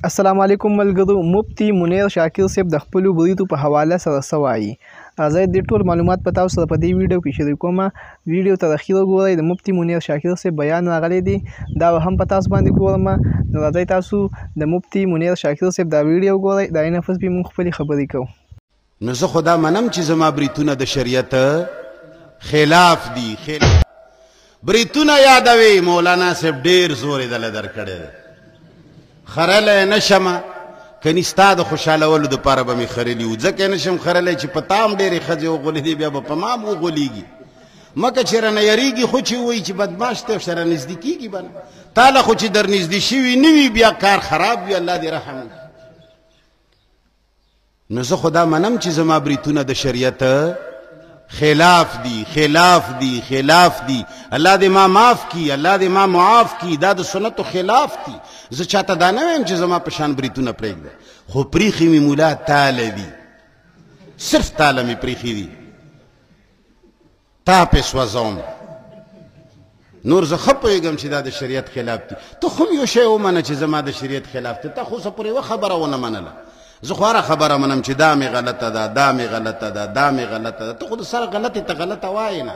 السلام علیکم ملګرو، مفتي منیر شاکر صاحب د خپلو بریتو په حواله سره څه وایي؟ راځئ دې ټول معلومات په تاسو سره په دې ویډیو کې شریکوم. ویډیو تر اخیره ګورئ. د مفتي منیر شاکر صاحب بیان راغلی دی، دا به هم په تاسو باندې ګورم. نو راځئ تاسو د مفتي منیر شاکر صاحب دا ویډیو ګورئ، دا نه پس به موږ خپلې خبرې کوو. نو زه خو دا منم چې زما بریتونه د شریعت خلاف دي. بریتونه یادوي، مولانا صاحب ډیر زور یې دله درکړی دی، خرلی نه شمه، کني ستا د خوشحالولو دپاره به مې خرلي وو، ځکه یې نه شم خرلی چې په تا هم ډېرې ښځې وغولېدې، بیا به په ما هم وغولېږي. مکه چې رانه یریږي خو چې ووایي چې بدماش دی سره نږدې کېږي به نه، تا له خو چې در نږدې شوي نه وي بیا کار خراب وي. الله دې رحم وکړي. نو زه خو دا منم چې زما بریتونه د شریعت خلاف دي، خلاف دي، خلاف دي. الله دې ما معاف کی، الله دې ما معاف کی. دا د سنتو خلاف دي. زه چاته دا نه وایم چې زما په شان بریتونه پرېږده، خو پریښي مې مولا تاله دي، صرف تاله مې پریښي دي، تا پې سوځوم. نور زه ښه پوهېږم چې دا د شریعت خلاف دي. ته خو هم یو شی ومنه چې زما د شریعت خلاف دی، تا خو اوسه پورې یوه خبره ونه منله. زه خو هره خبره منم چې دا مې غلطه ده، دا مې غلطه ده، دا مې غلطه ده. ته خو د سره غلطې ته غلطه وایې نه.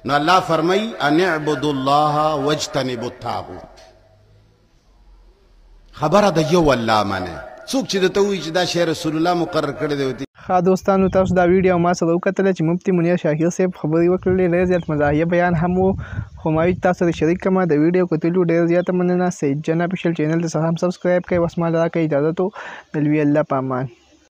نو الله فرمایي ان اعبدوا الله واجتنبوا الطاغوت. خبره د یو الله منه، څوک چې درته ووایي چې دا شی رسول الله مقرر کړی دی. ښه دوستانو، تاسو دا ویډیو ما سره وکتله چې مفتي منیر شاکر صاحب خبرې وکړلې. ډېر زیات مزاحیه بیان هم و، خو ما وی تاسو سره شریک کړم. د ویډیو کتلو ډېر زیاته مننه. سید جان افیشل چینل ته هم سبسکرایب کړئ. اوس ما له راکړئ اجازه، د لوی الله په امان.